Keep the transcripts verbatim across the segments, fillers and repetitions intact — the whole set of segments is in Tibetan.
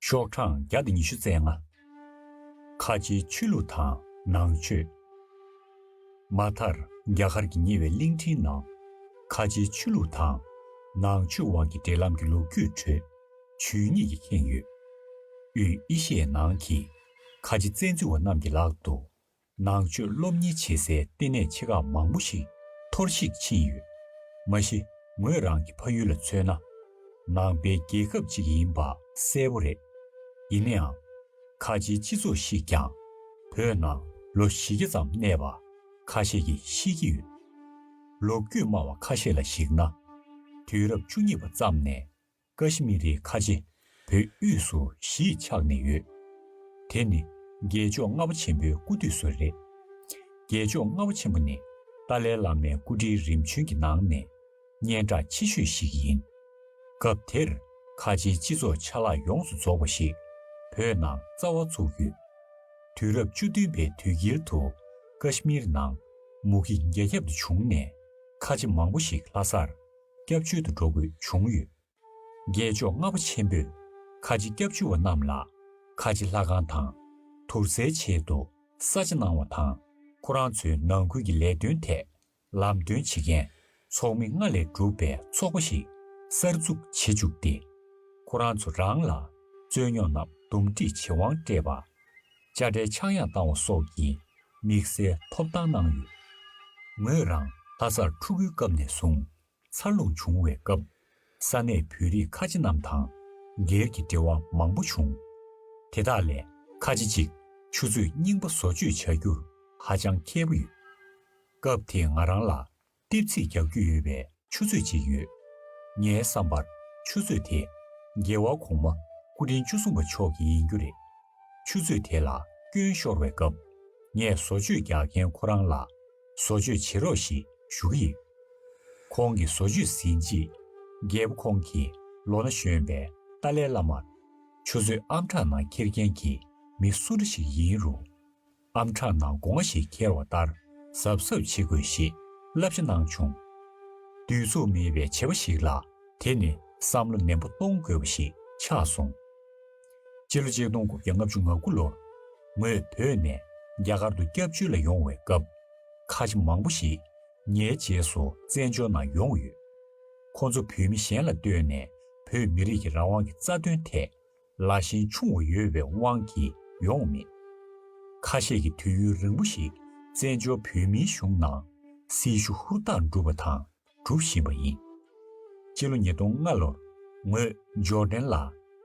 ཤོག་གྲངས་བརྒྱ་དང་ཉི་ཤུ་རྩ་ལྔ། ཁ་ཆེའི་ཆོས་ལུགས་དང་ནང་ཆོས། མ་མཐར་རྒྱ་གར་གྱི་ཉེ་བའི་གླིང་ཕྲན་ནང་ཁ་ཆེའི་ཆོས་ལུགས་དང་ནང་ཆོས་དབར་གྱི་འབྲེལ་ལམ་གྱི་ལོ་རྒྱུས་ཁྲོད་ཇུས་ཉིད་ཀྱིས་ཁེངས་ཡོད། དབུས་ཨེ་ཤི་ཡའི་ནང་གི་ཁ་ཆེ་བཙན་འཛུལ་བ་རྣམས་ཀྱི་ལག་ཏུ་ནང་ཆོས་སློབ་གཉེར་བྱེད་སའི་ལྟེ་གནས་ཆེ་ཁག་མང་པོ་ཞིག་འཐོར་ཞིག་ཕྱིན་ཡོད། མ་གཞི་ངོས་རང་གི་ཕ་ཡུལ་ལ་མཚོན་ན། ནང་པའི་རྒྱལ་ཁབ་ཅིག་ཡིན་པ་གསལ་པོ་རེད། ཡིན་ནའང་། ཁ་ཆེའི་སྤྱི་ཚོགས་ཤིག་ཀྱང་བོད་ནང་ལོ་བཞི་བརྒྱ་ཙམ་གནས་པ་ཁ་ཤས་ཀྱིས་ཤེས་ཀྱི་ཡོད། ལོ་རྒྱུས་སྨྲ་བ་ཁ་ཤས་ལ་གཞིགས་ན། དུས་རབས་བཅུ་གཉིས་པ་ཙམ་ནས་ཀ་ཤི་མི་རིའི་ཁ་ཆེ་བོད་དབུས་སུ་གཞིས་ཆགས་ནས་ཡོད། དེ་ནི་རྒྱལ་མཆོག་ལྔ་པ་ཆེན་པོའི་སྐུ་དུས་སུ་རེད། རྒྱལ་མཆོག་ལྔ་པ་ཆེན་པོ་ནི་ཏཱ་ལའི་བླ་མའི་སྐུ་ཕྲེང་རིམ་བྱོན་གྱི་ནང་ནས་སྙན་གྲགས་ཆེ་ཤོས་ཤིག་ཡིན། སྐབས་དེར་ཁ་ཆེའི་སྤྱི་ཚོགས་ཆ་ལག་ཡོངས་སུ་རྫོགས་པ་ཞིག་བོད་ནང་རྩ་བ་ཚུགས་ཡོད། དུས་རབས་བཅུ་བདུན་པའི་དུས་དཀྱིལ་དུ་ཀ་ཤི་མིར་ནང་མུ་གེ་རྒྱ་ཁྱབ་ཏུ་བྱུང་ནས་ཁ་ཆེ་མང་པོ་ཞིག་ལྷ་སར་སྐྱབས་བཅོལ་དུ་འགྲོ་དགོས་བྱུང་ཡོད། རྒྱལ་མཆོག་ལྔ་པ་ཆེན་པོས་ཁ་ཆེ་སྐྱབས་བཅོལ་བ་རྣམས་ལ་ཁ་ཆེ་ལྷ་ཁང་དང་དུར་སའི་ཆེད་དུ་ས་ཆ་གནང་བ་དང་། ཁོ་རང་ཚོའི་ནང་ཁུལ་གྱི་ལས་དོན་ཐད་ལམ་སྟོན་བྱེད་མཁན་ཚོགས་མི་ལྔ་ལས་གྲུབ་པའི་ཚོགས་པ་ཞིག་གསར་འཛུགས་བྱེད་བཅུག་སྟེ། ཁོ་རང་ཚོ་རང་ལ་རྩོད་རྙོག་རྣམས་འདུམ་འགྲིག་བྱེད་དབང་སྤྲད་པ། དཔྱ་ཁྲལ་ཆག་ཡང་བཏང་བ་སོགས་ཀྱི་དམིགས་བསལ་ཐོབ་ཐང་གནང་ཡོད། ངོས་རང་ལྷ་སར་ཕྲུ་གུའི་སྐབས་ནས་བཟུང་འཚར་ལོངས་བྱུང་བའི་སྐབས། ས་གནས་བོད་རིགས་ཁ་ཆེ་རྣམས་དང་སྒེར་གྱི་འབྲེལ་བ་མང་པོ་བྱུང་། དེ་དག་ལས་ཁ་ཆེ་གཅིག་ཆུ་ཚོད་རྙིང་པ་བཟོ་བཅོས་བྱ་རྒྱུར་ཧ་ཅང་མཁས་པོ་ཡོད། སྐབས་དེའི་ང་རང་ལ་ལྟེབ་རྩིག་རྒྱག་རྒྱུ་ཡོད་པའི་ཆུ་ཚོད་ཅིག་ཡོད། ངའི་བསམ་པར་ཆུ་ཚོད་དེ་རྒྱལ་བ་གོང་མ་སྐུ་ཕྲེང་བཅུ་གསུམ་པ་མཆོག་གི་ཡིན་རྒྱུ་རེད། ཆུ་ཚོད་དེ་ལ་སྐྱོན་ཤོར་བའི་སྐབས། ངས་བཟོ་བཅོས་རྒྱག་མཁན་ཁོ་རང་ལ་བཟོ་བཅོས་བྱེད་རོགས་ཞེས་ཞུ་གི་ཡོད། ཁོང་གིས་བཟོ་བཅོས་ཟིན་རྗེས། རྒྱལ་པོ་ཁོང་གིས་ལོ་ན་གཞོན་པའི་ཏཱ་ལའི་བླ་མར་ཆུ་ཚོད་ཨམ་ཕྲག་ནང་འཁྱེར་མཁན་གྱི་མི་སུ་འདྲ་ཞིག་ཡིན་རུང་། ཨམ་ཕྲག་ནང་སྒོ་ང་ཞིག་འཁྱེར་བ་ལྟར་གཟབ་གཟབ་བྱེད་དགོས་ཞེས་བསླབ་བྱ་གནང་བྱུང་། དུས་ཚོད་མེད་པའི་བྱ་བ་ཞིག་ལ་དེ་ནི་བསམ་བློ་ནན་པོ་གཏོང་དགོས་པ་ཞིག་ཆགས་སོང་། སྤྱི་ལོ་ཆིག་སྟོང་དགུ་བརྒྱ་ལྔ་བཅུ་ང་དགུ་ལོར་ངོས་བོད་ནས་རྒྱ་གར་དུ་སྐྱབས་བཅོལ་ལ་ཡོང་བའི་སྐབས། ཁ་ཆེ་མང་པོ་ཞིག་ངའི་རྗེས་སུ་བཙན་བྱོལ་ནང་ཡོང་ཡོད། ཁོང་ཚོ་བོད་མི་གཞན་ལ་ལྟོས་ནས་བོད་མི་རིགས་ཀྱི་རང་དབང་གི་རྩ་དོན་ཐད་ལ་ཞེན་ཆུང་བ་ཡོད་པའི་དབང་གིས་ཡོང་མེད། ཁ་ཤས་ཀྱིས་དུས་ཡུན་རིང་པོ་ཞིག་བཙན་བྱོལ་བོད་མིའི་གཞུང་ནང་སྲི་ཞུ་ཧུར་ཐག་བསྒྲུབས་པ་དང་སྒྲུབ་བཞིན་པ་ཡིན། སྤྱི་ལོ་ཉིས་སྟོང་ལྔ་ལོར་ངོས་ཇོར་ཌན་ལ་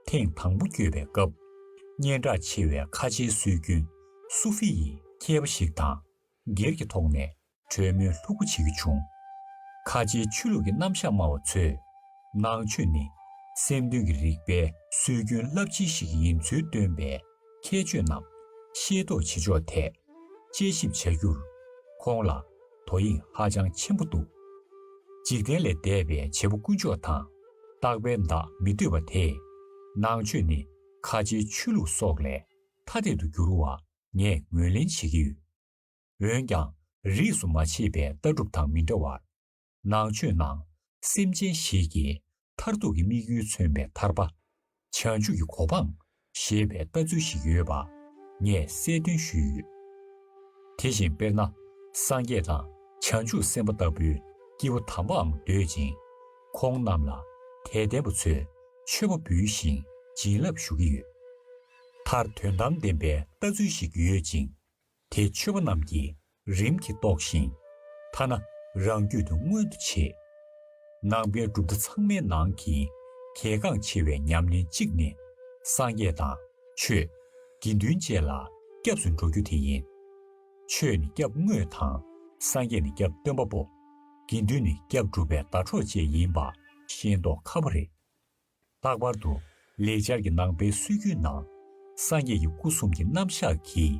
ཐེངས་དང་པོ་བསྐྱོད་པའི་སྐབས། སྙན་གྲགས་ཆེ་བའི་ཁ་ཆེའི་སྲོལ་རྒྱུན་སུ་ཧྥི་ཡི་མཁས་པ་ཞིག་དང་སྒེར་གྱི་ཐོག་ནས་གྲོས་མོལ་ལྷུག་པོ་བྱེད་རྒྱུ་བྱུང་། ཁ་ཆེའི་ཆོས་ལུགས་ཀྱི་རྣམ་གཞག་སྨྲ་བ་ཚོས། ནང་ཆོས་ནི་སེམས་དོན་གྱི་རིག་པའི་སྲོལ་རྒྱུན་རླབས་ཆེན་ཞིག་ཡིན་ཚུལ་སྟོན་པའི་ཁྱད་ཆོས་རྣམས་ཤེས་རྟོགས་བྱེད་ཕྱོགས་ཐད་དཔྱད་ཞིབ་བྱ་རྒྱུར་ཁོང་ལ་དོ་དབྱིངས་ཧ་ཅང་ཆེན་པོ་འདུག་འཇིག་རྟེན་ལས་འདས་པའི་བྱེད་པོ་དཀོན་མཆོག་དང་རྟག་པའི་བདག་མི་འདོད་པ་དེས། ནང་ཆོས་ནི་ཁ་ཆེའི་ཆོས་ལུགས་སོགས་ལས་ཐ་དད་དུ་འགྱུར་བ་ངས་ངོས་ལེན་བྱེད་ཀྱི་ཡོད། འོན་ཀྱང་། རིས་སུ་མ་ཆད་པའི་ལྟ་གྲུབ་དང་མི་འདྲ་བར། ནང་ཆོས་ནང་སེམས་ཅན་ཞིག་གི་མཐར་ཐུག་གི་དམིགས་ཡུལ་མཚོན་པའི་ཐར་པ། བྱང་ཆུབ་ཀྱི་གོ་འཕང་ཞེས་པའི་ལྟ་ཚུལ་ཞིག་ཡོད་པ་ངས་གསལ་སྟོན་ཞུས་ཡོད། དེ་བཞིན་དཔེར་ན། སངས་རྒྱས་དང་བྱང་ཆུབ་སེམས་དཔའ་ལྟ་བུའི་སྐྱེས་བུ་དམ་པའང་འདོད་ཅིང་། ཁོང་རྣམས་ལ་དད་ལྡན་པ་ཚོས་མཆོད་པ་འབུལ་ཞིང་བྱིན་རླབས་ཞུ་གི་ཡོད། མཐར་དོན་དམ་བདེན་པའི་ལྟ་ཚུལ་ཞིག་ཡོད་ཅིང་། དེ་ཆོས་པ་རྣམས་ཀྱིས་རིམ་གྱིས་རྟོགས་ཤིང་། ཐ་ན་རང་རྒྱུད་དུ་མངོན་དུ་བྱེད། ནང་པའི་གྲུབ་མཐའ་ཚང་མའི་ནང་གི་གལ་འགངས་ཆེ་བའི་ཉམས་ལེན་གཅིག་ནི་སངས་རྒྱས་དང་ཆོས། དགེ་འདུན་བཅས་ལ་སྐྱབས་སུ་འགྲོ་རྒྱུ་དེ་ཡིན། ཆོས་ནི་སྐྱབས་དངོས་དང་སངས་རྒྱས་ནི་སྐྱབས་སྟོན་པ་པོ། དགེ་འདུན་ནི་སྐྱབས་སྒྲུབ་པའི་ཟླ་གྲོགས་བཅས་ཡིན་པ་ཤེས་རྟོགས་ཁག་པོ་རེད། ལྷག་པར་དུ་ལེགས་སྦྱར་གྱི་ནང་པའི་སྲོལ་རྒྱུན་ནང་། སངས་རྒྱས་ཀྱི་སྐུ་གསུམ་གྱི་རྣམ་གཞག་གིས་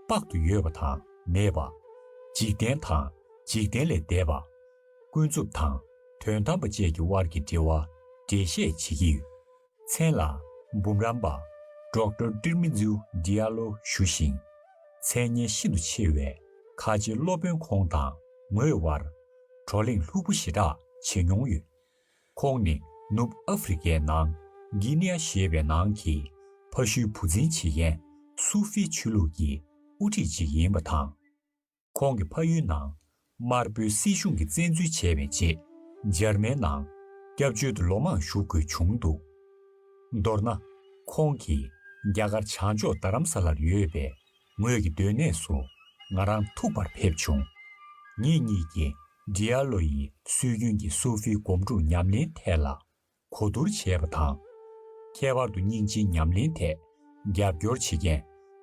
དཔག་ཏུ་ཡོད་པ་དང་མེད་པ། འཇིག་རྟེན་དང་འཇིག་རྟེན་ལས་འདས་པ། ཀུན་རྫོབ་དང་དོན་དམ་པ་བཅས་ཀྱི་དབར་གྱི་འབྲེལ་བ་འགྲེལ་བཤད་བྱེད་ཀྱི་ཡོད། མཚན་ལ་འབུམ་རམས་པ་ཌོག་ཊར་ཏིར་མི་ཛིའུ་ཌི་ཨ་ལོ་ཞུ་ཞིང་། མཚན་སྙན་ཤིན་ཏུ་ཆེ་བའི་ཁ་ཆེ་སློབ་དཔོན་ཁོང་དང་ངོས་དབར་བགྲོ་གླེང་ལྷུག་པོ་ཞེ་དྲག་བྱེད་མྱོང་ཡོད། ཁོང་ནི་ནུབ་ཨ་ཧྥེ་རི་ཀའི་ནང་གྷི་ནི་ཡ་ཞེས་པའི་ནང་གི་ ཕ་ཤུལ་བུ་འཛིན་བྱེད་མཁན་སུ་ཧྥི་ཆོས་ལུགས་ཀྱི་དབུ་ཁྲིད་ཅིག་ཡིན་པ་དང་། ཁོང་གི་ཕ་ཡུལ་ནང་དམར་པོའི་སྲིད་གཞུང་གིས་བཙན་འཛུལ་བྱས་པའི་རྗེས། འཇར་མན་ནང་སྐྱབས་བཅོལ་དུ་ལོ་མང་བཞུགས་དགོས་བྱུང་འདུག། མདོར་ན། ཁོང་གིས་རྒྱ་གར་བྱང་ཕྱོགས་རྡ་རམ་ས་ལར་ཡོད་པའི་ངོས་ཀྱི་སྡོད་གནས་སུ་ང་རང་ཐུག་པར་ཕེབས་བྱུང་། ངེད་གཉིས་ཀྱིས་ཌི་ཨ་ལོ་ཡི་སྲོལ་རྒྱུན་གྱི་སུ་ཧྥི་སྒོམ་སྒྲུབ་ཉམས་ལེན་ཐད་ལ་གོ་བསྡུར་བྱས་པ་དང་། ཁྱད་པར་དུ་སྙིང་རྗེའི་ཉམས་ལེན་ཐད་རྒྱབ་སྐྱོར་བྱེད་མཁན་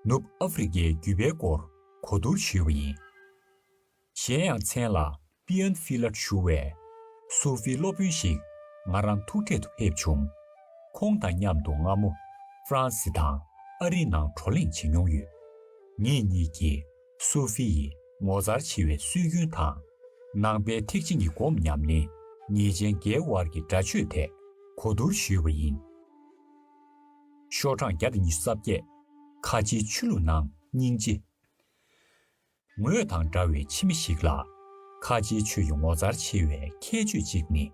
ནུབ་ཨ་ཧྥེ་རི་ཀའི་རྒྱུད་པའི་སྐོར་གོ་བསྡུར་ཞུས་པ་ཡིན། གཞན་ཡང་མཚན་ལ་པི་ཨན་ཧྥི་ལ་ཞུ་བའི་སུ་ཧྥི་སློབ་དཔོན་ཞིག་ང་རང་ཐུག་འཕྲད་དུ་ཕེབས་བྱུང་། ཁོང་དང་མཉམ་དུ་སྔ་མོ་ཧྥ་རན་སི་དང་ཨ་རིའི་ནང་བགྲོ་གླེང་བྱེད་མྱོང་ཡོད། ངེད་གཉིས་ཀྱིས་སུ་ཧྥི་ཡི་ངོ་མཚར་ཆེ་བའི་སྲོལ་རྒྱུན་དང་། ནང་པའི་ཐེག་ཆེན་གྱི་སྒོམ་ཉམས་ལེན་ཉེས་ཅན་བརྒྱད་དབར་གྱི་འདྲ་ཆོས་ཐད་གོ་བསྡུར་ཞུས་པ་ཡིན། ཤོག་གྲངས་བརྒྱ་དང་ཉི་ཤུ་རྩ་བརྒྱད། ཁ་ཆེའི་ཆོས་ལུགས་ནང་སྙིང་རྗེ། ངོས་དང་འདྲ་བའི་ཕྱི་མི་ཞིག་ལ། ཁ་ཆེའི་ཆོས་ཀྱི་ངོ་མཚར་ཆེ་བའི་ཁྱད་ཆོས་གཅིག་ནི།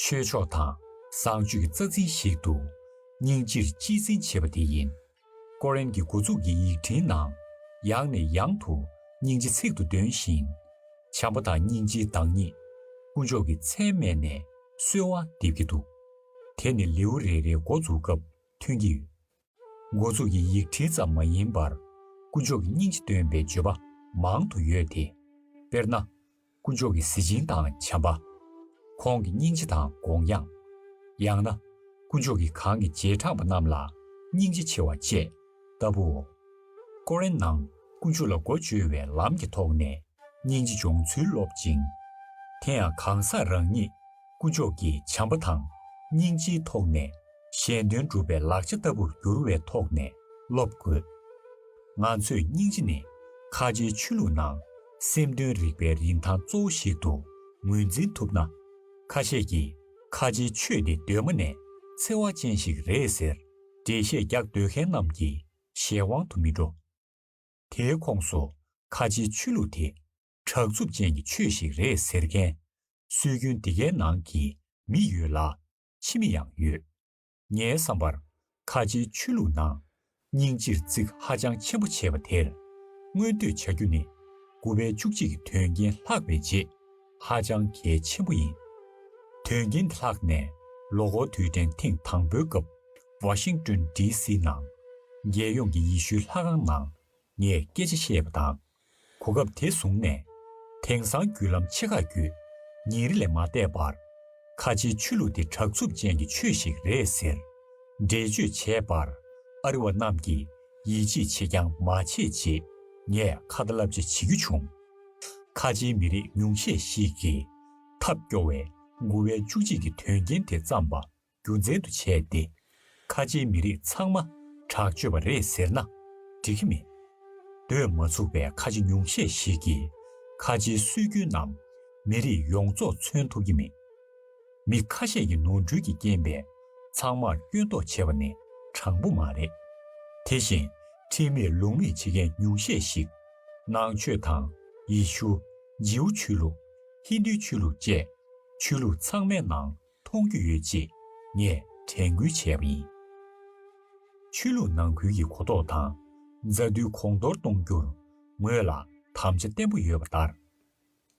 ཆོས་ཕྱོགས་དང་བཟང་སྤྱོད་ཀྱི་རྩ་འཛིན་ཞིག་ཏུ། སྙིང་རྗེར་གཅེས་འཛིན་བྱེད་པ་དེ་ཡིན། ཀོ་རན་གྱི་འགོ་འཛུགས་ཀྱི་ཡིག་ཕྲེང་ནང་ཡང་ནས་ཡང་དུ་སྙིང་རྗེ་ཚིག་ཏུ་འདོན་བཞིན། བྱམས་པ་དང་སྙིང་རྗེའི་བདག་ཉིད་དཀོན་མཆོག་གི་མཚན་སྨད་ནས་གསོལ་བ་འདེབས་ཀྱི་འདུག། དེ་ནི་ལེའུ་རེ་རེའི་འགོ་འཛུགས་སྐབས་ཐོན་གྱི་ཡོད། འགོ་འཛུགས་ཀྱི་ཡིག་ཕྲེང་ཙམ་མ་ཡིན་པར། དཀོན་མཆོག་གི་སྙིང་རྗེ་སྟོན་པའི་བརྗོད་པ་མང་དུ་ཡོད་དེ། དཔེར་ན། དཀོན་མཆོག་གི་གཟི་བྱིན་དང་བྱམས་པ། ཁོང་གི་སྙིང་རྗེ་དང་དགོངས་ཡངས། ཡང་ན། དཀོན་མཆོག་གིས་གང་གི་རྗེས་འབྲང་པ་རྣམས་ལ་སྙིང་རྗེ་ཆེ་བ་བཅས་ལྟ་བུའོ། ཀོ་རན་ནང་དཀོན་མཆོག་ལ་སྒོ་བཅོལ་བའི་ལམ་གྱི་ཐོག་ནས་སྙིང་རྗེ་སྦྱོང་ཚུལ་སློབ་ཅིང་། དེ་ཡང་གང་ཟག་རང་ཉིད་དཀོན་མཆོག་གི་བྱམས་པ་དང་སྙིང་རྗེའི་ཐོག་ནས་གཞན་དོན་སྒྲུབ་པའི་ལག་ཆ་ལྟ་བུར་འགྱུར་བའི་ཐོག་ནས་སློབ་དགོས། ང་ཚོས་སྙིང་རྗེ་ནི་ཁ་ཆེའི་ཆོས་ལུགས་ནང་སེམས་དོན་རིག་པའི་རིན་ཐང་གཙོ་བོ་ཞིག་ཏུ་ངོས་འཛིན་ཐུབ་ན། ཁ་ཤས་ཀྱིས་ཁ་ཆེའི་ཆོས་འདི་གདོད་མ་ནས་འཚེ་བ་ཅན་ཞིག་རེད་ཟེར་འགྲེལ་བཤད་རྒྱག་འདོད་མཁན་རྣམས་ཀྱི་གཞན་དབང་དུ་མི་འགྲོ། དེའི་ཁོངས་སུ་ཁ་ཆེའི་ཆོས་ལུགས་དེ་དྲག་རྩུབ་ཅན་གྱི་ཆོས་ཤིག་རེད་ཟེར་མཁན་སྲོལ་རྒྱུན་འདི་གའི་ནང་གི་མི་ཡོད་ལ། ཕྱི་མི་ཡང་ཡོད། ངའི་བསམ་པར་ཁ་ཆེའི་ཆོས་ལུགས་ནང་སྙིང་རྗེར་བརྩི་ཧ་ཅང་ཆེན་པོ་བྱས་པ་དེར་མངོན་བསྟོད་བྱ་རྒྱུ་ནི། དགུ་པའི་བཅུ་གཅིག་གི་དོན་རྐྱེན་ལྷག་པའི་རྗེས་ཧ་ཅང་གལ་ཆེན་པོ་ཡིན། དོན་རྐྱེན་དེ་ལྷག་ནས་ལོ་འཁོར་དུས་དྲན་ཐེངས་དང་པོའི་སྐབས་ཝ་ཤིང་ཏོན་ཌི་སི་ནང་རྒྱལ་ཡོངས་ཀྱི་ཡེ་ཤུའི་ལྷ་ཁང་ནང་ངས་སྐད་ཆ་བཤད་པ་དང་། གོ་སྐབས་དེ་བཟུང་ནས་དེང་སང་བརྒྱུད་ལམ་ཆེ་ཁག་བརྒྱུད་ཉིན་རེ་ལས་མ་འདས་པར་ཁ་ཆེའི་ཆོས་ལུགས་དེ་དྲག་རྩུབ་ཅན་གྱི་ཆོས་ཤིག་རེད་ཟེར་འགྲེལ་བརྗོད་བྱས་པར། ཨ་རི་བ་རྣམས་ཀྱིས་ཡིད་ཆེས་བྱེད་རྐྱང་མ་བྱེད་ཅེས་ངས་ཁ་ཏ་བསླབ་བྱ་བྱེད་རྒྱུ་བྱུང་། ཁ་ཆེའི་མི་རིགས་ཉུང་ཤས་ཤིག་གིས་ཐབས་སྐྱོ་བའི་དགུ་པའི་བཅུ་གཅིག་གི་དོན་རྐྱེན་དེ་བརྩམས་པ་རྒྱུ་མཚན་དུ་བྱས་ཏེ། ཁ་ཆེའི་མི་རིགས་ཚང་མ་དྲག་སྤྱོད་པ་རེད་ཟེར་ན་འགྲིག་གི་མེད། འདོད་མ་ཚུགས་པའི་ཁ་ཆེ་ཉུང་ཤས་ཤིག་གིས་ཁ་ཆེའི་སྲོལ་རྒྱུན་ནམ་མི་རིགས་ཡོངས་རྫོགས་མཚོན་ཐུབ་ཀྱི་མེད། མི་ཁ་ཤས་ཀྱི་ནོར་འཁྲུལ་གྱི་རྐྱེན་པས་ཚང་མར་སྐྱོན་འདོགས་བྱས་པ་ནི་དྲང་པོ་མ་རེད། དེ་བཞིན་ཁྲེལ་མེད་ལུང་མེད་བྱེད་མཁན་ཉུང་ཤས་ཤིག་ནང་ཆོས་དང་ཡེ་ཤུ། ཇིའུ་ཆོས་ལུགས། ཧིན་རྡུའི་ཆོས་ལུགས་བཅས་ཆོས་ལུགས་ཚང་མའི་ནང་མཐོང་རྒྱུ་ཡོད་ཅེས་ངས་དྲན་སྐུལ་བྱས་པ་ཡིན། ཆོས་ལུགས་ནང་ཁུལ་གྱི་གོ་རྟོགས་དང་མཛའ་མཐུན་གོང་མཐོར་གཏོང་རྒྱུར་ངོས་ལ་དམ་བཅའ་བརྟན་པོ་ཡོད་པ་ལྟར།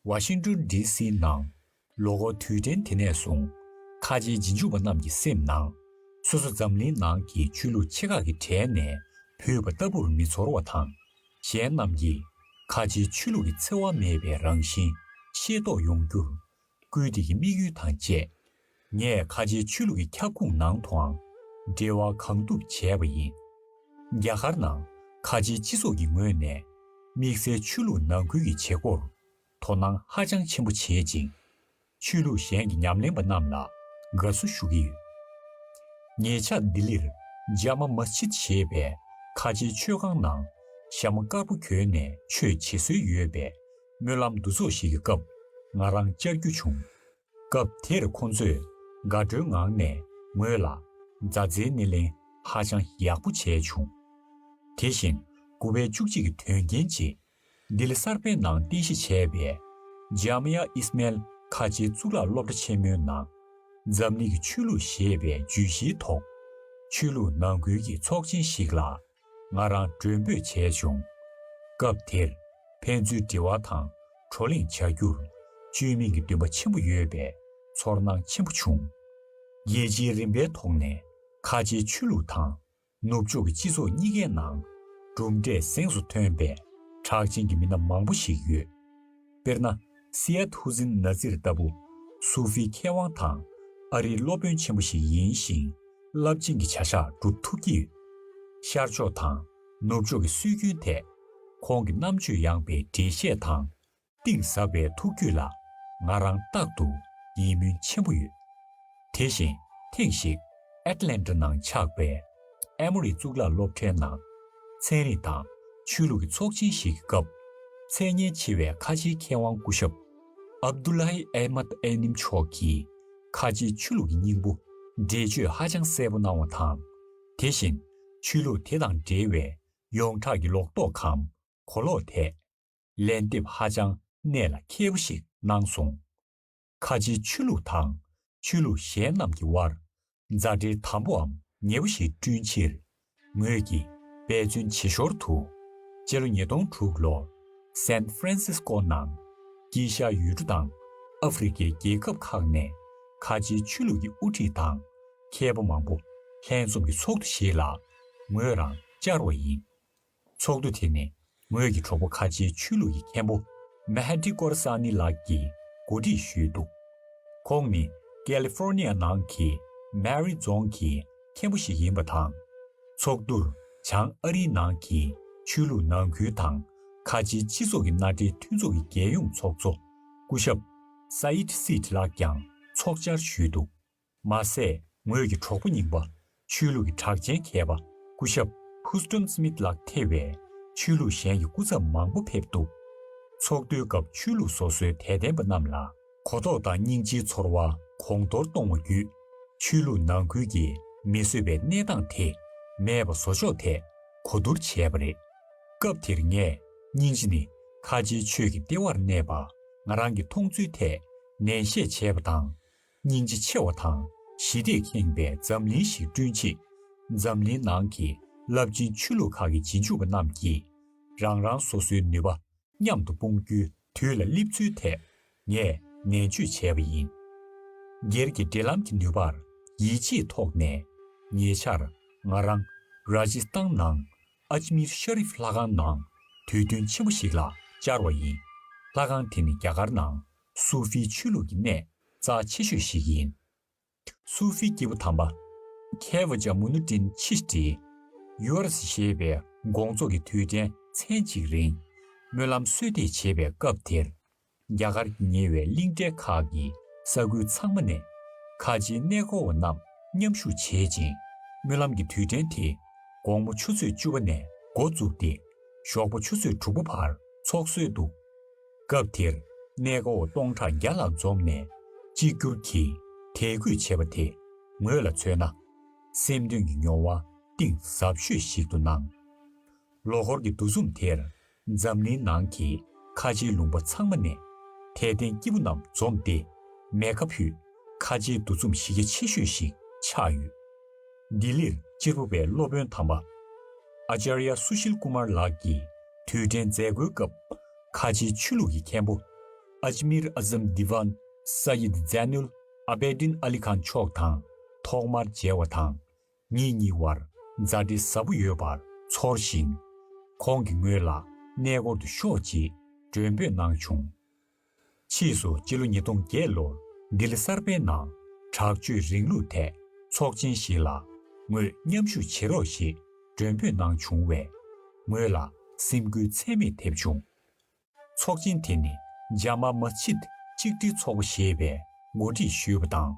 ཝ་ཤིང་ཏོན་ཌི་སི་ནང་ལོ་འཁོར་དུས་དྲན་དེ་ནས་བཟུང་ཁ་ཆེའི་རྗེས་འཇུག་པ་རྣམས་ཀྱི་སེམས་ནང་སོ་སོ་འཛམ་གླིང་ནང་གི་ཆོས་ལུགས་ཆེ་ཁག་གི་གྲས་ནས་བུད་པ་ལྟ་བུར་མི་ཚོར་བ་དང་། གཞན་རྣམས་ཀྱིས་ཁ་ཆེའི་ཆོས་ལུགས་ཀྱི་འཚེ་བ་མེད་པའི་རང་བཞིན་ཤེས་རྟོགས་ཡོང་རྒྱུར་སྐུལ་འདེད་ཀྱི་དམིགས་ཡུལ་དང་བཅས། ངས་ཁ་ཆེའི་ཆོས་ལུགས་ཀྱི་ཁྱབ་ཁོངས་ནང་དུའང་འབྲེལ་བ་གང་ཐུབ་བྱས་པ་ཡིན། རྒྱ་གར་ནང་ཁ་ཆེའི་སྤྱི་ཚོགས་ཀྱི་ངོས་ནས་དམིགས་བསལ་ཆོས་ལུགས་ནང་ཁུལ་གྱི་བྱེད་སྒོར་དོ་སྣང་ཧ་ཅང་ཆེན་པོ་བྱེད་ཅིང་། ཆོས་ལུགས་གཞན་གྱི་ཉམས་ལེན་པ་རྣམས་ལ་དགའ་བསུ་ཞུ་གི་ཡོད། ཉེ་ཆར་ལྡི་ལིར་ཇཱ་མ་མ་སི་ཇིད་ཞེས་པའི་ཁ་ཆེའི་མཆོད་ཁང་ནང་ཞྭ་མོ་དཀར་པོ་གྱོན་ནས་ཆོས་བྱེད་སྲོལ་ཡོད་པའི་སྨོན་ལམ་འདུ་ཚོགས་ཤིག་གི་སྐབས་ང་རང་བཅར་རྒྱུ་བྱུང་། སྐབས་དེར་ཁོ་ཚོས་དགའ་སྤྲོའི་ངང་ནས་ངོས་ལ་མཛའ་བརྩེའི་སྣེ་ལེན་ཧ་ཅང་ཡག་པོ་བྱས་བྱུང་། དེ་བཞིན་དགུ་པའི་བཅུ་གཅིག་གི་དོན་རྐྱེན་རྗེས། ལྡི་ལི་གསར་པའི་ནང་རྟེན་གཞི་བྱས་པའི་ཇཱ་མི་ཡ་ཨིས་མཱ་ཨེལ་ཁ་ཆེའི་གཙུག་ལག་སློབ་གྲྭ་ཆེན་མོའི་ནང་འཛམ་གླིང་གི་ཆོས་ལུགས་ཞེས་པའི་བརྗོད་གཞིའི་ཐོག་ ཆོས་ལུགས་ནང་ཁུལ་གྱི་ཚོགས་ཆེན་ཞིག་ལ་ང་རང་མགྲོན་འབོད་བྱས་བྱུང་། སྐབས་དེར་ཕན་ཚུན་འབྲེལ་བ་དང་བགྲོ་གླེང་བྱ་རྒྱུར་བཅོས་མིན་གྱི་འདུན་པ་ཆེན་པོ་ཡོད་པས་ཚོར་སྣང་ཆེན་པོ་བྱུང་། རྒྱལ་སྤྱིའི་རིམ་པའི་ཐོག་ནས་ཁ་ཆེའི་ཆོས་ལུགས་དང་ནུབ་ཕྱོགས་ཀྱི་སྤྱི་ཚོགས་གཉིས་ཀའི་ནང་གྲུབ་འབྲས་གཟེངས་སུ་ཐོན་པའི་གྲགས་ཅན་གྱི་མི་སྣ་མང་པོ་ཞིག་ཡོད། དཔེར་ན། སི་ཡད་ཧུ་སིན་ན་ཛིར་ལྟ་བུ་སུ་ཧྥི་མཁས་དབང་དང་ཨ་རིའི་སློབ་དཔོན་ཆེན་པོ་ཞིག་ཡིན་ཞིང་། རླབས་ཆེན་གྱི་བྱ་གཞག་སྒྲུབ་ཐུབ་ཀྱི་ཡོད། ཤར་ཕྱོགས་དང་ནུབ་ཕྱོགས་ཀྱི་སྲོལ་རྒྱུན་ཐད་ཁོང་གི་རྣམ་དཔྱོད་ཡངས་པའི་འགྲེལ་བཤད་དང་གཏིང་ཟབ་པའི་ཐུགས་རྒྱུད་ལ་ང་རང་རྟག་ཏུ་ཡིད་སྨོན་ཆེན་པོ་ཡོད། དེ་བཞིན་ཐེངས་ཤིག་ཨེཊ་ལན་ཊ་ནང་ཆགས་པའི་ཨེ་མོ་རི་གཙུག་ལག་སློབ་གྲྭའི་ནང་ཚན་རིག་དང་ཆོས་ལུགས་ཀྱི་ཚོགས་ཆེན་ཞིག་གི་སྐབས། མཚན་སྙན་ཆེ་བའི་ཁ་ཆེའི་མཁས་དབང་སྐུ་ཞབས་ཨབ་དུ་ལྷའི་ཨེ་མད་ཨེ་ནིམ་མཆོག་གིས་ཁ་ཆེའི་ཆོས་ལུགས་ཀྱི་སྙིང་པོ་འགྲེལ་བརྗོད་ཧ་ཅང་གསལ་པོ་གནང་བ་དང་། དེ་བཞིན་ཆོས་ལུགས་དེ་དང་འབྲེལ་བའི་ཡོངས་གྲགས་ཀྱི་ལོག་རྟོག་གམ་གོ་ལོག་ཐད་ལན་འདེབས་ཧ་ཅང་གནད་ལ་འཁེལ་པོ་ཞིག་གནང་སོང་། ཁ་ཆེའི་ཆོས་ལུགས་དང་ཆོས་ལུགས་གཞན་རྣམས་ཀྱི་དབར་མཛའ་འབྲེལ་དམ་པོའམ་ཉེ་པོ་ཞིག་བསྐྲུན་ཕྱིར། ངོས་ཀྱིས་འབད་བརྩོན་བྱེད་ཞོར་དུ། སྤྱི་ལོ་ཉིས་སྟོང་དྲུག་ལོར་སན་ཧྥ་རན་སིས་ཀོ་ནང་དཀྱིལ་ཤར་ཡུལ་གྲུ་དང་ཨ་ཧྥེ་རི་ཁའི་རྒྱལ་ཁབ་ཁག་ནས་ཁ་ཆེའི་ཆོས་ལུགས་ཀྱི་དབུ་ཁྲིད་དང་མཁས་པ་མང་པོ་ལྷན་འཛོམས་ཀྱི་ཚོགས་འདུ་ཞིག་ལ་ངོས་རང་བཅར་བ་ཡིན། ཚོགས་འདུ་དེ་ནི་ངོས་ཀྱི་གྲོགས་པོ་ཁ་ཆེའི་ཆོས་ལུགས་ཀྱི་མཁན་པོ་མེ་ཧ་ཏི་ཀོར་ས་ནི་ལགས་ཀྱིས་གོ་སྒྲིག་ཞུས་འདུག་ཁོང་ནི་ཀེ་ལི་ཧྥོར་ནི་ཡ་ནང་གི་མེ་རི་རྫོང་གི་མཁན་པོ་ཞིག་ཡིན་པ་དང་། ཚོགས་འདུར་བྱང་ཨ་རིའི་ནང་གི་ཆོས་ལུགས་ནང་ཁུལ་དང་ཁ་ཆེའི་སྤྱི་ཚོགས་ཀྱི་མནའ་འབྲེལ་མཐུན་ཚོགས་ཀྱི་རྒྱལ་ཡོངས་ཚོགས་གཙོ་སྐུ་ཞབས་སཱ་ཡིད་སིད་ལགས་ཀྱང་ཚོགས་བཅར་ཞུས་འདུག་མ་ཟད། ངོས་ཀྱི་གྲོགས་པོ་རྙིང་པ་ཆོས་ལུགས་ཀྱི་གྲགས་ཅན་མཁས་པ་སྐུ་ཞབས་ཧུ་སྟོན་སྨིད་ལགས་ཐེ་བའི་ཆོས་ལུགས་གཞན་གྱི་སྐུ་ཚབ་མང་པོ་ཕེབས་འདུག་ཚོགས་འདུའི་སྐབས་ཆོས་ལུགས་སོ་སོའི་དད་ལྡན་པ་རྣམས་ལ་གོ་རྟོགས་དང་སྙིང་རྗེའི་ཚོར་བ་གོང་མཐོར་གཏོང་བ་བརྒྱུད། ཆོས་ལུགས་ནང་ཁུལ་གྱི་མི་བཟོད་པའི་གནས་སྟངས་དེ་མེད་པ་བཟོ་ཕྱོགས་ཐད་གོ་བསྡུར་བྱས་པ་རེད། སྐབས་དེར་ངས་སྙིང་རྗེ་ནི་ཁ་ཆེའི་ཆོས་ཀྱི་ལྟེ་བར་གནས་པ་ང་རང་གི་མཐོང་ཚུལ་ཐད་ནན་བཤད་བྱས་པ་དང་། སྙིང་རྗེ་ཆེ་བ་དང་ཞི་བདེས་ཁེངས་པའི་འཛམ་གླིང་ཞིག་བསྐྲུན་ཆེད། འཛམ་གླིང་ནང་གི་རླབས་ཆེན་ཆོས་ལུགས་ཁག་གི་རྗེས་འཇུག་པ་རྣམས་ཀྱིས་རང་རང་སོ་སོའི་ནུས་པ་མཉམ་དུ་སྤུངས་རྒྱུའི་དུས་ལ་སླེབས་ཚུལ་ཐད་ངས་ནན་བརྗོད་བྱས་པ་ཡིན། སྒེར་གྱི་འབྲེལ་ལམ་གྱི་ནུས་པར་ཡིད་ཆེས་ཐོག་ནས། ཉེ་ཆར་ང་རང་ར་ཇི་སི་ཐན་ནང་ཨ་ཇི་མིར་ཤ་རིབ་ལྷ་ཁང་ནང་དུས་སྟོན་ཆེན་པོ་ཞིག་ལ་བཅར་བ་ཡིན། ལྷ་ཁང་དེ་ནི་རྒྱ་གར་ནང་སུ་ཧྥིའི་ཆོས་ལུགས་ཀྱི་གནས་རྩ་ཆེ་ཤོས་ཤིག་ཡིན། སུ་ཧྥི་སྐྱེས་བུ་དམ་པ་ཁེ་ཝ་ཇ་མུ་ནུ་ཏིན་ཆི་ཏི་ཡུ་ཨར་སི་ཞེས་པའི་དགོངས་རྫོགས་ཀྱི་དུས་དྲན་མཚན་གཅིག་རིང་སྨོན་ལམ་གསོལ་འདེབས་བྱེད་པའི་སྐབས་དེར། རྒྱ་གར་གྱི་ཉེ་བའི་གླིང་ཕྲན་ཁག་གི་ས་ཁུལ་ཚང་མ་ནས་ཁ་ཆེའི་གནས་སྐོར་བ་རྣམས་མཉམ་ཞུགས་བྱེད་ཅིང་། སྨོན་ལམ་གྱི་དུས་དྲན་དེ་དགོང་མོ་ཆུ་ཚོད་བཅུ་པ་ནས་འགོ་བཙུགས་ཏེ། ཞོགས་པ་ཆུ་ཚོད་དྲུག་པ་བར་ཚོགས་སྲོལ་འདུག་སྐབས་དེར་གནས་སྐོར་བ་སྟོང་ཕྲག་བརྒྱ་ལྷག་འཛོམས་ནས་གཅིག་གྱུར་གྱིས་དད་གུས་བྱས་པ་དེ་ངོས་ལ་མཚོན་ན། སེམས་དོན་གྱི་མྱོང་བ་གཏིང་ཟབ་ཤོས་ཤིག་ཏུ་སྣང་། ལོ་འཁོར་གྱི་འདུ་འཛོམས་དེར་འཛམ་གླིང་ནང་གི་ཁ་ཆེའི་ལུང་པ་ཚང་མ་ནས་དད་ལྡན་སྐྱེས་བུ་རྣམས་འཛོམས་ཏེ་མེ་ཁ་ཕུད་ཁ་ཆེའི་འདུ་འཛོམས་གཞི་རྒྱ་ཆེ་ཤོས་ཤིག་ཆགས་ཡོད། ལྡི་ལིར་གཅེར་བུ་པའི་སློབ་དཔོན་དམ་པ་ཨ་ཅཱརྱ་སུ་ཤིལ་ཀུ་མར་ལགས་ཀྱིས་དུས་དྲན་མཛད་སྒོའི་སྐབས་ཁ་ཆེའི་ཆོས་ལུགས་ཀྱི་མཁན་པོ་ཨ་ཇི་མིར་ཨ་ཛམ་དི་ཝན་སཱ་ཡིད་ཛེ་ནུལ་ཨ་བེ་ཏིན་ཨ་ལི་ཁཱན་མཆོག་དང་ཐོག་མར་མཇལ་བ་དང་། ངེད་གཉིས་བར་མཛའ་འབྲེལ་ཟབ་པོ་ཡོད་པར་ཚོར་ཞིང་། ཁོང་གིས་ངོས་ལ་གནས་སྐོར་དུ་ཤོག་ཅེས་མགྲོན་འབོད་གནང་བྱུང་། ཕྱིས་སུ་སྤྱི་ལོ་ཉིས་སྟོང་བརྒྱད་ལོར་ལྡི་ལི་གསར་པའི་ནང་དྲག་སྤྱོད་རིང་ལུགས་ཐད་ཚོགས་ཆེན་ཞིག་ལ་ངོས་མཉམ་ཞུགས་བྱེད་རོགས་ཞེས་མགྲོན་འབོད་གནང་བྱུང་བས། ངོས་ལ་སེམས་འགུལ་ཚད་མེད་ཐེབས་བྱུང་། ཚོགས་ཆེན་དེ་ནི་ཇ་མ་མཱ་སི་ཇིད་གཅིག་སྒྲིལ་ཚོགས་པ་ཞེས་པས་གོ་སྒྲིག་ཞུས་པ་དང་།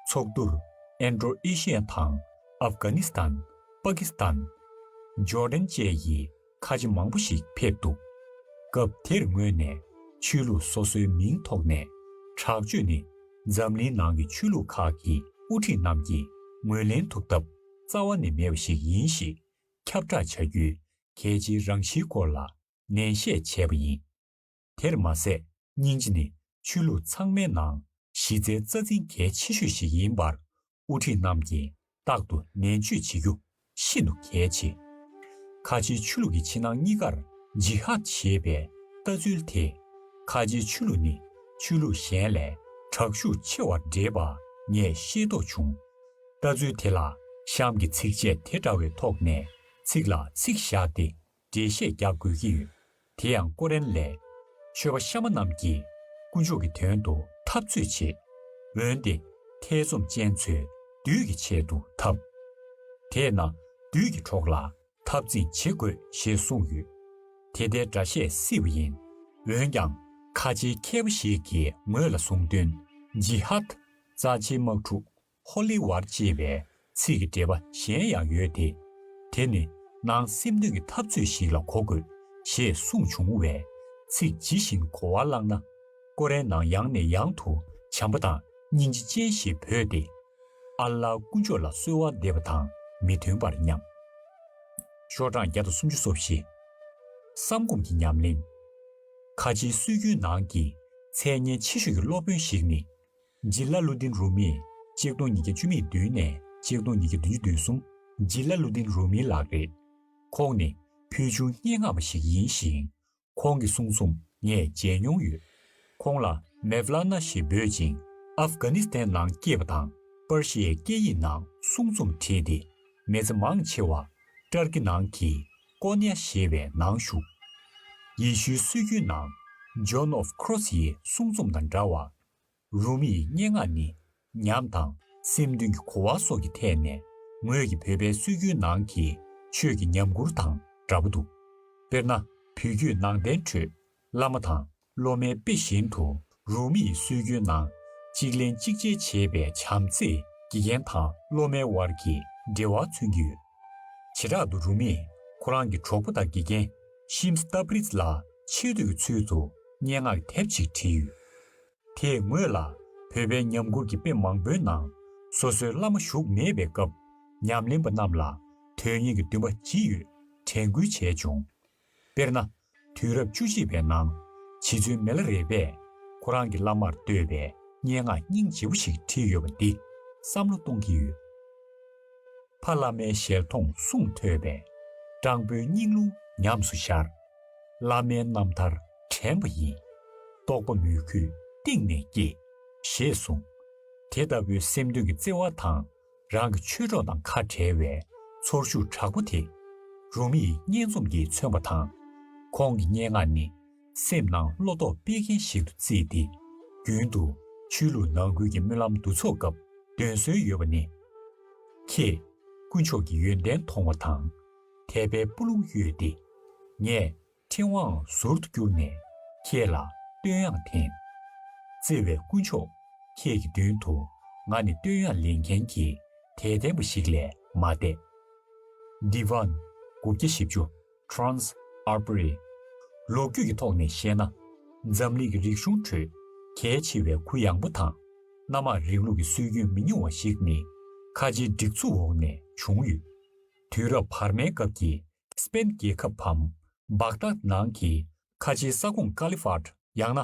ཚོགས་འདུར་ཨིན་ཌོ་ཨེ་ཤི་ཡ་དང་ཨབ་གྷ་ནི་སི་ཐན། པ་ཀི་སི་ཐན། ཇོར་ཌན་བཅས་ཀྱི་ཁ་ཆེ་མང་པོ་ཞིག་ཕེབས་འདུག་སྐབས་དེར་ངོས་ནས་ཆོས་ལུགས་སོ་སོའི་མིང་ཐོག་ནས་དྲག་སྤྱོད་ནི་འཛམ་གླིང་ནང་གི་ཆོས་ལུགས་ཁག་གི་དབུ་ཁྲིད་རྣམས་ཀྱིས་ངོས་ལེན་ཐུབ་ཐབས་རྩ་བ་ནས་མེད་པ་ཞིག་ཡིན་ཞེས་ཁྱབ་བསྒྲགས་བྱ་རྒྱུའི་གལ་ཆེའི་རང་བཞིན་སྐོར་ལ་ནན་བཤད་བྱས་པ་ཡིན། དེར་མ་ཟད། སྙིང་རྗེ་ནི་ཆོས་ལུགས་ཚང་མའི་ནང་གཞི་རྩའི་རྩ་འཛིན་གལ་ཆེ་ཤོས་ཤིག་ཡིན་པར་དབུ་ཁྲིད་རྣམས་ཀྱིས་ རྟག་ཏུ་ནན་བརྗོད་བྱེད་རྒྱུ་ཤིན་ཏུ་གལ་ཆེ། ཁ་ཆེའི་ཆོས་ལུགས་ཀྱི་ཕྱི་ནང་གཉིས་ཀར་ཇི་ཧཱད་ཞེས་པའི་ལྟ་ཚུལ་དེ། ཁ་ཆེའི་ཆོས་ལུགས་ནི་ཆོས་ལུགས་གཞན་ལས་དྲག་ཤུགས་ཆེ་བར་འགྲེལ་པ་ངས་ཤེས་རྟོགས་བྱུང་། ལྟ་ཚུལ་དེ་ལ་གཤམ་གྱི་ཚིགས་བཅད་དེ་འདྲ་བའི་ཐོག་ནས་ཚིག་ལ་ཚིག་བཞག་སྟེ། འགྲེལ་བཤད་རྒྱག་དགོས་ཀྱི་ཡོད། དེ་ཡང་ཀོ་རན་ལས། ཆོས་པ་གཤའ་མ་རྣམས་ཀྱིས་དཀོན་མཆོག་གི་དོན་དུ་འཐབ་རྩོད་བྱེད། འོན་ཏེ། ཐེ་ཚོམ་ཅན་ཚོས་བདུད་ཀྱི་ཆེད་དུ་འཐབ། དེས་ན་བདུད་ཀྱི་གྲོགས་ལ་འཐབ་འཛིང་བྱེད་དགོས་ཞེས་གསུངས་ཡོད། དེ་ལྟའི་འདྲ་བཤད་སྲིད་པ་ཡིན། འོན་ཀྱང་ཁ་ཆེའི་མཁས་པ་ཞིག་གིས་ངོས་ལ་གསུངས་དོན། ཇི་ཧཱད། རྩ་ཆེའི་དམག་འཁྲུག Holy War ཅེས་པའི་ཚིག་གི་འགྲེལ་པ་གཞན་ཡང་ཡོད་དེ། དེ་ནི་ནང་སེམས་དོན་གྱི་འཐབ་རྩོད་ཞིག་ལ་གོ་དགོས་ཞེས་གསུངས་བྱུང་བས། ཚིག་ཇི་བཞིན་གོ་བ་བླངས་ན། ཀོ་རན་ནང་ཡང་ནས་ཡང་དུ་བྱམས་པ་དང་སྙིང་རྗེ་ཅན་ཞེས་འབོད་དེ། ཨལ་ལཱ་དཀོན་མཆོག་ལ་གསོལ་བ་འདེབས་པ་དང་མི་མཐུན་པར་སྙམ། ཤོག་གྲངས་བརྒྱ་དང་སུམ་ཅུ་སོ་བཞི། བསམ་སྒོམ་གྱི་ཉམས་ལེན། ཁ་ཆེའི་སྲོལ་རྒྱུན་ནང་གི་མཚན་སྙན་ཆེ་ཤོས་ཀྱི་སློབ་དཔོན་ཞིག་ནི། ཇི་ལ་ལུ་ཏིན་རུ་མི། ཆིག་སྟོང་ཉིས་བརྒྱ་བཅུ་མེད་བདུན་ནས་ཆིག་སྟོང་ཉིས་བརྒྱ་བདུན་ཅུ་དོན་གསུམ། ཇི་ལ་ལུ་ཏིན་རུ་མི་ལགས་རེད། ཁོང་ནི་ཕུལ་བྱུང་སྙན་ངག་པ་ཞིག་ཡིན་ཞིང་། ཁོང་གི་གསུང་རྩོམ་ངས་མཇལ་མྱོང་ཡོད། ཁོང་ལ་མེབ་ལ་ན་ཞེས་འབོད་ཅིང་། ཨབ་གྷ་ནི་སི་ཐན་ནང་སྐྱེས་པ་དང་། པར་ཤི་ཡའི་སྐད་ཡིག་ནང་གསུང་རྩོམ་བྲིས་ཏེ། མི་ཚེ་མང་ཆེ་བ་ཏར་ཀི་ནང་གི་ཀོ་ནི་ཡ་ཞེས་པའི་ནང་བཞུགས། ཡེ་ཤུའི་སྲོལ་རྒྱུན་ནང་John of Cross ཡི་གསུང་རྩོམ་དང་འདྲ་བར། རུ་མི་ཡི་སྙན་ངག་ནི་ཉམས་དང་སེམས་མཐུན་གྱི་གོ་བ་སོགས་ཀྱི་ཐད་ནས་ངོས་ཀྱི་བོད་པའི་སྲོལ་རྒྱུན་ནང་གི་ཆོས་ཀྱི་ཉམས་མགུར་དང་འདྲ་པོ་འདུག། དཔེར་ན། བོད་བརྒྱུད་ནང་བསྟན་ཁྲོད་བླ་མ་དང་སློབ་མའི་དཔེ་བཞིན་དུ། རུ་མི་ཡི་སྲོལ་རྒྱུན་ནང་གཅིག་ལན་གཅིག་འཇལ་བྱེད་པའི་བྱམས་བརྩེས་དགེ་རྒན་དང་སློབ་མའི་དབར་གྱི་འབྲེལ་བ་མཚོན་གྱི་ཡོད། བྱེ་བྲག་ཏུ་རུ་མིས་ཁོ་རང་གི་གྲོགས་པོ་དང་དགེ་རྒན་ཤིམ་སི་ཏ་པྲིས་ལ་ཆེ་བསྟོད་ཀྱི་ཚུལ་དུ་སྙན་ངག་དེབ་ཅིག་བྲིས་ཡོད། དེས་ངོས་ལ་བོད་པའི་ཉམས་མགུར་གྱི་དཔེ་མང་པོའི་ནང་སོ་སོའི་བླ་མ་བཞུགས་མེད་པའི་སྐབས་ཉམས་ལེན་པ་རྣམས་ལ་དོན་གཉེར་གྱི་འདུན་པ་ཇི་ཡོད་དྲན་སྐུལ་བྱས་བྱུང་། དཔེར་ན། དུས་རབས་བཅུ་གཅིག་པའི་ནང་རྗེ་བཙུན་མི་ལ་རས་པས་ཁོ་རང་གི་བླ་མར་བསྟོད་པའི་སྙན་ངག་སྙིང་རྗེ་པོ་ཞིག་བྲིས་ཡོད་པ་འདི་བསམ་བློ་གཏོང་གི་ཡོད། ཕ་བླ་མའི་ཞལ་མཐོང་གསུང་ཐོས་པས། སྤྲང་པོའི་སྙིང་རླུང་ཉམས་སུ་ཤར། བླ་མའི་རྣམ་ཐར་དྲན་པ་ཡིས། རྟོགས་པ་མོས་གུས་གཏིང་ནས་སྐྱེས། ཞེས་གསུངས། དེ་ལྟ་བུའི་སེམས་དོན་གྱི་བརྩེ་བ་དང་རང་གི་ཆོས་གྲོགས་དང་ཁ་བྲལ་བའི་ཚོར་ཤུགས་དྲག་པོ་དེ། རུ་མི་ཡི་སྙན་རྩོམ་གྱིས་མཚོན་པ་དང་། ཁོང་གི་སྙན་ངག་ནི། སེམས་ནང་བློ་ལྡོག་སྤེལ་མཁན་ཞིག་ཏུ་བརྩིས་ཏེ། རྒྱུན་དུ་ཆོས་ལུགས་ནང་ཁུལ་གྱི་སྨོན་ལམ་འདུ་ཚོགས་སྐབས་འདོན་སྲོལ་ཡོད་པ་ནི། ཁྱེད་དཀོན་མཆོག་གི་ཡོན་ཏན་མཐོང་བ་དང་། དད་པའི་སྤུ་ལོང་གཡོས་ཏེ། ངས་ཕྲེང་བའང་ཟུར་དུ་བསྐྱུར་ནས་ཁྱེད་ལ་བསྟོད་དབྱངས་འཐེན། བརྩེ་བའི་དཀོན་མཆོག་ཁྱེད་ཀྱི་མདུན་དུ་ང་ནི་བསྟོད་དབྱངས་ལེན་མཁན་གྱི་དད་ལྡན་པ་ཞིག་ལས་མ་འདས། Divan དགུ་བརྒྱ་བཞི་བཅུ། Trans Arbory། ལོ་རྒྱུས་ཀྱི་ཐོག་ནས་བཤད་ན། འཛམ་གླིང་གི་རིག་གཞུང་ཁྲོད་གལ་ཆེ་བའི་གུ་ཡངས་པོ་དང་། གནམ་དམག་རིང་ལུགས་ཀྱི་སྲོལ་རྒྱུན་མི་ཉུང་བ་ཞིག་ནི། ཁ་ཆེའི་སྒྲིག་འཛུགས་འོག་ནས་བྱུང་ཡོད། དུས་རབས་བར་མའི་སྐབས་ཀྱི་སྤེན་རྒྱལ་ཁབ་བམ་བག་དཱད་ནང་གི་ཁ་ཆེའི་ས་ཁོངས་ཀ་ལི་ཧྥཱད་ཡང་ན་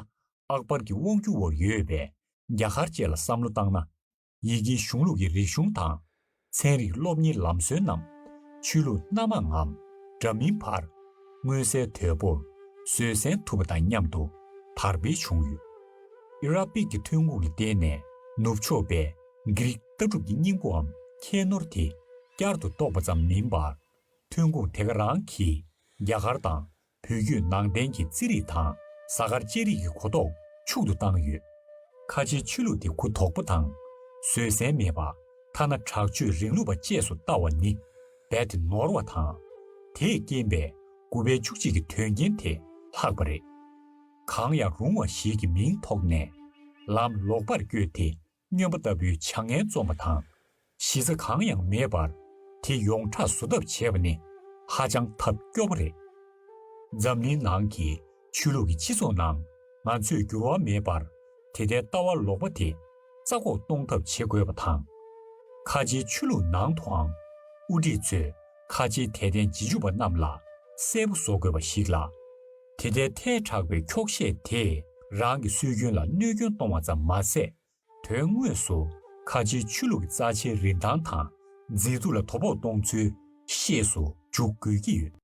ཨག་པར་གྱི་དབང་སྒྱུར་འོག་ཡོད་པའི་རྒྱ་གར་བཅས་ལ་བསམ་བློ་བཏང་ན། ཡི་གེའི་གཞུང་ལུགས་ཀྱི་རིག་གཞུང་དང་། ཚན་རིག་སློབ་གཉེར་ལམ་སྲོལ་རྣམས་ཆོས་ལུགས་སྣ་མང་ངམ་འདྲ་མིན་བར་མངོན་གསལ་དོད་པོར་བཟོད་བསྲན་ཐུབ་པ་དང་མཉམ་དུ་དར་སྤེལ་བྱུང་ཡོད། ཨེ་ར་པིག་གི་ཐོན་ཁུངས་ལ་བརྟེན་ནས་ནུབ་ཕྱོགས་པའི་གྷི་རིག་ལྟ་གྲུབ་ཀྱི་སྙིང་པོའམ་ཁྱད་ནོར་དེ་བསྐྱར་དུ་རྟོགས་པ་ཙམ་མིན་པར། ཐོན་ཁུངས་དེ་ག་རང་གིས་རྒྱ་གར་དང་བོད་བརྒྱུད་ནང་བསྟན་གྱི་རྩིས་རིག་དང་གཟའ་སྐར་དཔྱད་རིག་གི་གོ་རྟོགས་ཕྱུག་ཏུ་བཏང་ཡོད། ཁ་ཆེའི་ཆོས་ལུགས་དེ་གུ་དོག་པོ་དང་། བཟོད་བསྲན་མེད་པ། ཐ་ན་དྲག་སྤྱོད་རིང་ལུགས་པ་བཅས་སུ་ལྟ་བ་ནི་རྦད་དེ་ནོར་བ་དང་། དེས་རྐྱེན་པས་དགུ་པའི་བཅུ་གཅིག་གི་དོན་རྐྱེན་དེ་ལྷག་པ་རེད། གང་ཡང་རུང་བ་ཞིག་གི་མིང་ཐོག་ནས་ལམ་ལོག་པར་བསྐྱོད་དེ། སྨྱོན་པ་ལྟ་བུའི་བྱ་ངན་རྩོམ་པ་དང་། གཞི་རྩ་གང་ཡང་མེད་པར་དེ་ཡོངས་གྲགས་བཟོ་ཐབས་བྱས་པ་ནི་ཧ་ཅང་ཐབས་སྐྱོ་པོ་རེད། འཛམ་གླིང་ནང་གི་ཆོས་ལུགས་ཀྱི་སྤྱི་ཚོགས་ནང་ང་ཚོས་འགྱུར་བ་མེད་པར་དེ་ལྟའི་ལྟ་བ་ལོག་པ་དེ་རྩ་འགོག་གཏོང་ཐབས་བྱེད་དགོས་པ་དང་། ཁ་ཆེའི་ཆོས་ལུགས་ནང་དུའང་དབུ་ཁྲིད་ཚོས་ཁ་ཆེའི་དད་ལྡན་རྗེས་འཇུག་པ་རྣམས་ལ་གསལ་པོ་བཟོ་དགོས་པ་ཞིག་ལ། དེ་ལྟའི་ཐལ་དྲགས་པའི་འཁྱོག་བཤད་དེས་རང་གི་སྲོལ་རྒྱུན་ལ་གནོད་སྐྱོན་གཏོང་བ་ཙམ་མ་ཟད། དོན་དངོས་སུ་ཁ་ཆེའི་ཆོས་ལུགས་ཀྱི་རྩ་ཆེའི་རིན་ཐང་དང་ མཛེས་སྡུག་ལ་དོ་ཕོག་གཏོང་ཚུལ་ཤེས་སུ་འཇུག་དགོས་ཀྱི་ཡོད།